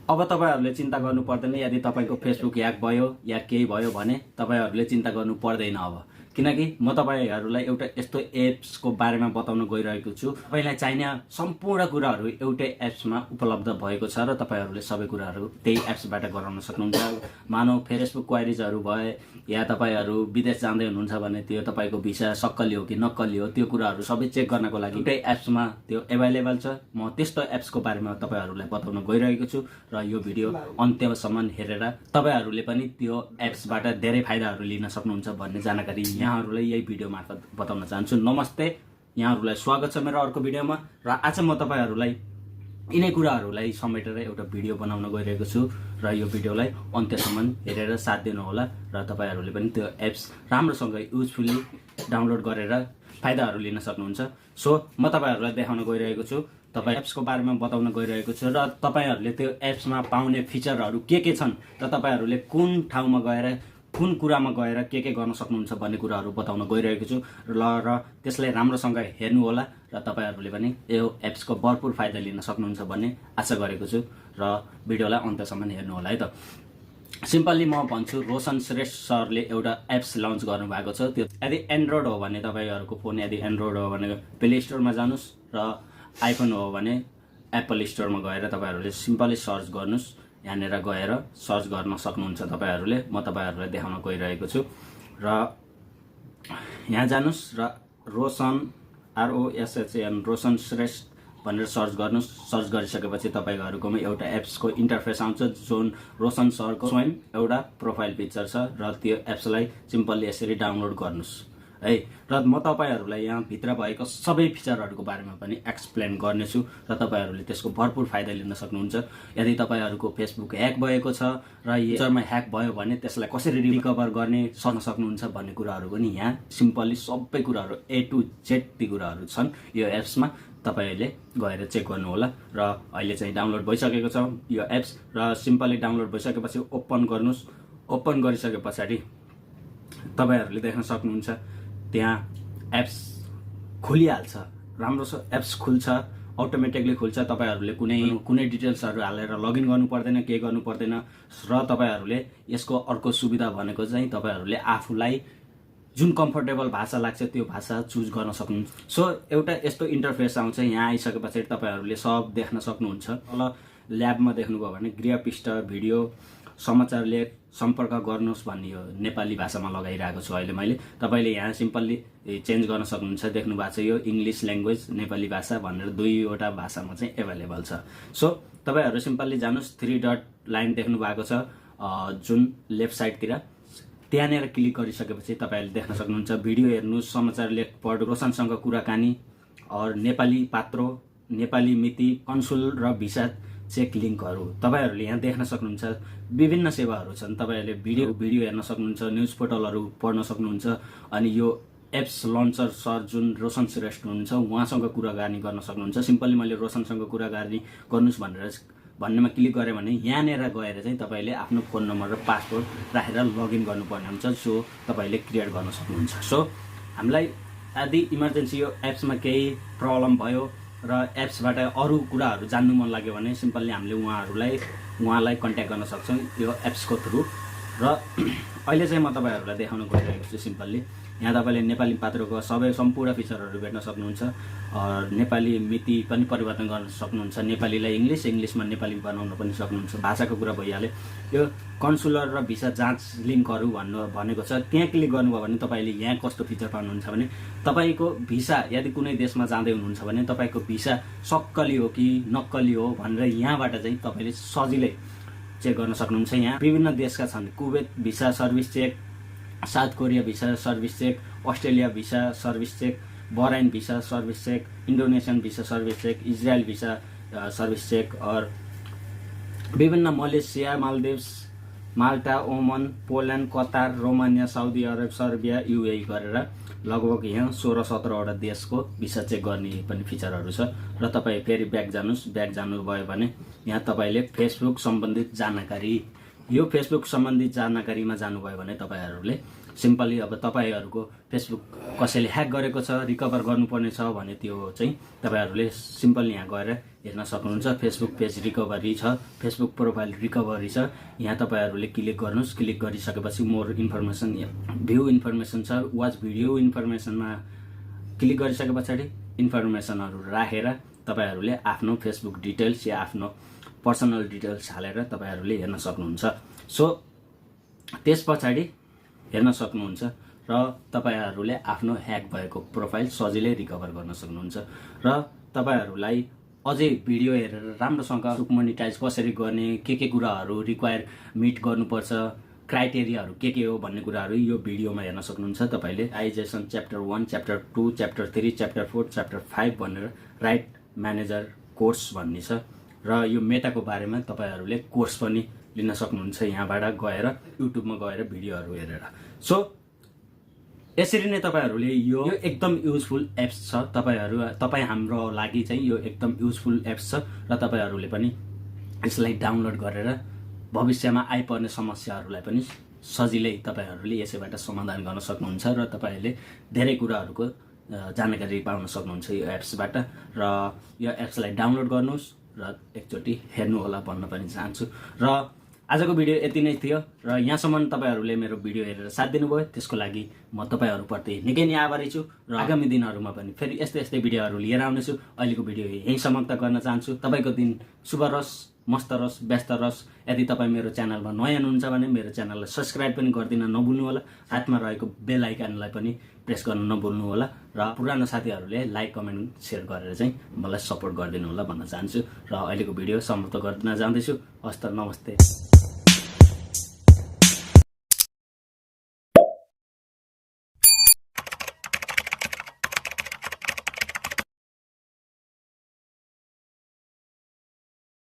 अब तपाईहरुले चिन्ता गर्नु पर्दैन यदि तपाईको फेसबुक ह्याक भयो या केही भयो भने तपाईहरुले चिन्ता गर्नु पर्दैन अब किनकि म तपाईहरुलाई एउटा यस्तो एप्सको बारेमा बताउन गइरहेको छु तपाईलाई चाहिने सम्पूर्ण कुराहरु एउटै एप्समा उपलब्ध भएको छ र तपाईहरुले सबै कुराहरु त्यही एप्सबाट गराउन सक्नुहुन्छ मानौ फेसबुक क्वेरीजहरु भए या तपाईहरु विदेश जाँदै हुनुहुन्छ भने त्यो तपाईको भिसा सक्कली हो कि नक्कली हो त्यो कुराहरु सबै चेक गर्नको लागि एउटै एप्समा त्यो अवेलेबल छ म त्यस्तो एप्सको बारेमा तपाईहरुलाई बताउन गइरहेको छु र यो भिडियो अन्त्यसम्म हेरेर तपाईहरुले पनि त्यो एप्सबाट धेरै फाइदाहरु लिन सक्नुहुन्छ भन्ने जानकारी यहाँहरुलाई यही भिडियो मार्फत बताउन चाहन्छु। नमस्ते, यहाँहरुलाई स्वागत छ मेरो अर्को भिडियोमा र आज म तपाईहरुलाई यिनै कुराहरुलाई समेटेर एउटा भिडियो बनाउन गइरहेको छु र यो भिडियोलाई अन्त्यसम्म हेरेर साथ दिनु होला र तपाईहरुले पनि त्यो एप्स राम्रोसँग युजफुली डाउनलोड गरेर फाइदाहरु लिन सक्नुहुन्छ। सो म तपाईहरुलाई देखाउन गइरहेको छु तपाई एप्सको बारेमा बताउन गइरहेको छु र तपाईहरुले त्यो एप्समा पाउने फिचरहरु के छन् र तपाईहरुले कुन ठाउँमा गएर कुन कुरामा गएर के गर्न सक्नुहुन्छ भन्ने कुराहरु बताउन गइरहेको छु र त्यसलाई राम्रोसँग हेर्नु होला र तपाईहरुले पनि यो एप्सको भरपुर फाइदा लिन सक्नुहुन्छ भन्ने आशा गरेको छु र भिडियोलाई अन्त्यसम्म हेर्नु होला है त। सिम्पली म भन्छु रोशन श्रेष्ठ सरले एउटा एप्स लन्च गर्नु भएको छ। त्यो यदि एन्ड्रोइड हो भने तपाईहरुको फोन यदि एन्ड्रोइड हो भने प्ले स्टोरमा जानुस् र आइफोन हो भने एप्पल स्टोरमा गएर तपाईहरुले सिम्पली सर्च गर्नुस्। यहाँनेर गएर सर्च गर्न सक्नुहुन्छ तपाईहरुले। म तपाईहरुलाई देखाउन गइरहेको छु र यहाँ जानुस् र रोशन ROSHN रोशन श्रेष्ठ भनेर सर्च गर्नुस्। सर्च गरिसकेपछि तपाईहरुकोमा एउटा एप्सको इन्टरफेस आउँछ जुन रोशन सरको स्वयं एउटा प्रोफाइल पिक्चर छ र त्यो एप्सलाई सिम्पली यसरी डाउनलोड गर्नुस् है। र म तपाईहरुलाई यहाँ भित्र भएको सबै फिचरहरुको बारेमा पनि एक्सप्लेन गर्नेछु र तपाईहरुले त्यसको भरपुर फाइदा लिन सक्नुहुन्छ। यदि तपाईहरुको फेसबुक ह्याक भएको छ र युजरमा ह्याक भयो भने त्यसलाई कसरी रिकभर गर्ने सक्नुहुन्छ भन्ने कुराहरु पनि यहाँ सिम्पली सबै कुराहरु A to Z ती कुराहरु छन् यो एप्समा। तपाईले गएर चेक गर्नु होला र अहिले चाहिँ डाउनलोड भइसकेको छ यो एप्स र सिम्पली डाउनलोड भइसकेपछि ओपन गर्नुस्। ओपन गरिसकेपछि तपाईहरुले देख्न सक्नुहुन्छ त्यहाँ एप्स खुलिहाल्छ। राम्रो छ एप्स खुल्छ, अटोमेटिकली खुल्छ। तपाईहरुले कुनै डिटेल्सहरु हालेर लगइन गर्नु पर्दैन, के गर्नु पर्दैन र तपाईहरुले यसको अर्को सुविधा भनेको चाहिँ तपाईहरुले आफुलाई जुन कम्फर्टेबल भाषा लाग्छ त्यो भाषा चुज गर्न सक्नुहुन्छ। सो एउटा यस्तो इन्टरफेस आउँछ। यहाँ आइसकेपछि तपाईहरुले सब देख्न सक्नुहुन्छ। तल ल्याबमा देख्नुभयो भने गृह पृष्ठ, भिडियो, समाचार लेख, सम्पर्क गर्नुस् भन्ने यो नेपाली भाषामा लगाइरहेको छु अहिले मैले। तपाईले यहाँ सिम्पली चेन्ज गर्न सक्नुहुन्छ। देख्नु भएको छ यो इंग्लिश ल्याङ्ग्वेज, नेपाली भाषा भनेर दुईवटा भाषामा चाहिँ अवेलेबल छ। सो तपाईहरु सिम्पली जानुस्। 3 डट लाइन देख्नु भएको छ जुन लेफ्ट साइडतिर, त्यहाँनेर क्लिक गरिसकेपछि तपाईहरुले देख्न सक्नुहुन्छ भिडियो हेर्नुस्, समाचार लेख पढ्नु, रोशनसँग कुराकानी और नेपाली पात्रो, नेपाली मिति, कन्सुल र भिसा चेक लिंकहरु तपाईहरुले यहाँ देख्न सक्नुहुन्छ। विभिन्न सेवाहरु छन्। तपाईहरुले भिडियो हेर्न सक्नुहुन्छ, न्यूज पोर्टलहरु पढ्न सक्नुहुन्छ अनि यो एप्स लन्चर सर जुन रोशन श्रेष्ठ हुनुहुन्छ उहाँसँग कुराकानी गर्न सक्नुहुन्छ। सिम्पली मैले रोशनसँग कुराकानी गर्नुस् भन्नेमा क्लिक गरे भने यहाँनेर गएर चाहिँ तपाईले आफ्नो फोन नम्बर र पासवर्ड राखेर लगइन गर्नुपर्ने हुन्छ। सो तपाईले क्रिएट गर्न सक्नुहुन्छ। सो हामीलाई यदि इमर्जेन्सी यो एप्समा केही प्रब्लम भयो र एप्सबाट अरु कुराहरु जान्नु मन लाग्यो भने सिम्पली हामीले उहाँलाई कन्ट्याक्ट गर्न सक्छौं यो एप्सको थ्रु। र अहिले चाहिँ म तपाईहरुलाई देखाउन गइरहेको छु सिम्पली यहाँ तपाईले नेपाली पात्रको सबै सम्पूर्ण फिचरहरु भेट्न सक्नुहुन्छ। नेपाली मिति पनि परिवर्तन गर्न सक्नुहुन्छ। नेपालीलाई इंग्लिशमा नेपाली बनाउन पनि सक्नुहुन्छ। भाषाको कुरा भइहाल्यो। यो कन्सुलर र भिसा जाँच लिंकहरु भनेको छ। त्यहाँ क्लिक गर्नुभयो भने तपाईले यहाँ कस्तो फिचर पाउनुहुन्छ भने तपाईको भिसा यदि कुनै देशमा जाँदै हुनुहुन्छ भने तपाईको भिसा सक्कली हो कि नक्कली हो भनेर यहाँबाट चाहिँ तपाईले सजिलै चेक गर्न सक्नुहुन्छ। यहाँ विभिन्न देशका छन्। Kuwait visa service check, South Korea visa service check, Australia visa service check, Bahrain visa service check, Indonesian visa service check, Israel visa service check और विभिन्न Malaysia, Maldives, Malta, Oman, Poland, Qatar, Romania, Saudi Arabia, Serbia, UAE गरेर लगभग यहाँ 16-17 वटा देशको visa check गर्ने पनि फिचरहरु छ। र तपाई फेरि ब्याक जानुभयो भने यहाँ तपाईले फेसबुक सम्बन्धित जानकारी यो फेसबुक सम्बन्धी जानकारीमा जानुभयो भने तपाईहरुले सिम्पली अब तपाईँहरूको फेसबुक कसैले ह्याक गरेको छ, रिकभर गर्नुपर्ने छ भने त्यो चाहिँ तपाईँहरूले सिम्पल यहाँ गएर हेर्न सक्नुहुन्छ। फेसबुक पेज रिकभरी छ, फेसबुक प्रोफाइल रिकभरी छ। यहाँ तपाईँहरूले क्लिक गर्नुहोस्। क्लिक गरिसकेपछि मोर इन्फर्मेसन, भ्यू इन्फर्मेसन छ, वाच भिडियो इन्फर्मेसनमा क्लिक गरिसके पछाडि इन्फर्मेसनहरू राखेर तपाईँहरूले आफ्नो फेसबुक डिटेल्स या आफ्नो पर्सनल डिटेल्स हालेर तपाईँहरूले हेर्न सक्नुहुन्छ। सो त्यस पछाडि हेर्न सक्नुहुन्छ र तपाईँहरूले आफ्नो ह्याक भएको प्रोफाइल सजिलै रिकभर गर्न सक्नुहुन्छ। र तपाईँहरूलाई अझै भिडियो हेरेर राम्रोसँग फेसबुक मोनिटाइज कसरी गर्ने, के कुराहरू रिक्वायर मिट गर्नुपर्छ, क्राइटेरियाहरू के हो भन्ने कुराहरू यो भिडियोमा हेर्न सक्नुहुन्छ। तपाईँले आइजेसन chapter 1, chapter 2, chapter 3, chapter 4, chapter 5 भनेर राइट म्यानेजर कोर्स भन्ने छ र यो मेटाको बारेमा तपाईँहरूले कोर्स पनि लिन सक्नुहुन्छ यहाँबाट गएर, युट्युबमा गएर भिडियोहरू हेरेर। सो यसरी नै तपाईँहरूले यो एकदम युजफुल एप्स छ। तपाईँ हाम्रो लागि चाहिँ यो एकदम युजफुल एप्स छ र तपाईँहरूले पनि यसलाई डाउनलोड गरेर भविष्यमा आइपर्ने समस्याहरूलाई पनि सजिलै तपाईँहरूले यसैबाट समाधान गर्न सक्नुहुन्छ र तपाईँहरूले धेरै कुराहरूको जानकारी पाउन सक्नुहुन्छ यो एप्सबाट। र यो एप्सलाई डाउनलोड गर्नुहोस् र एकचोटि हेर्नु होला भन्न पनि चाहन्छु। र आजको भिडियो यति नै थियो र यहाँसम्म तपाईँहरूले मेरो भिडियो हेरेर साथ दिनुभयो, त्यसको लागि म तपाईँहरूप्रति निकै नै आभारी छु। र आगामी दिनहरूमा पनि फेरि यस्तै भिडियोहरू लिएर आउनेछु। अहिलेको भिडियो यहीँ समाप्त गर्न चाहन्छु। तपाईँको दिन शुभ रहोस्, मस्त रहोस्, व्यस्त रहोस्। यदि तपाईँ मेरो च्यानलमा नयाँ हुनुहुन्छ भने मेरो च्यानललाई सब्सक्राइब पनि गरिदिन नभुल्नु होला। हातमा रहेको बेल आइकनलाई पनि प्रेस गर्न नभुल्नु होला र पुरानो साथीहरूले लाइक, कमेन्ट, सेयर गरेर चाहिँ मलाई सपोर्ट गरिदिनु होला भन्न चाहन्छु। र अहिलेको भिडियो समाप्त गर्न जाँदैछु। हस्त, नमस्ते।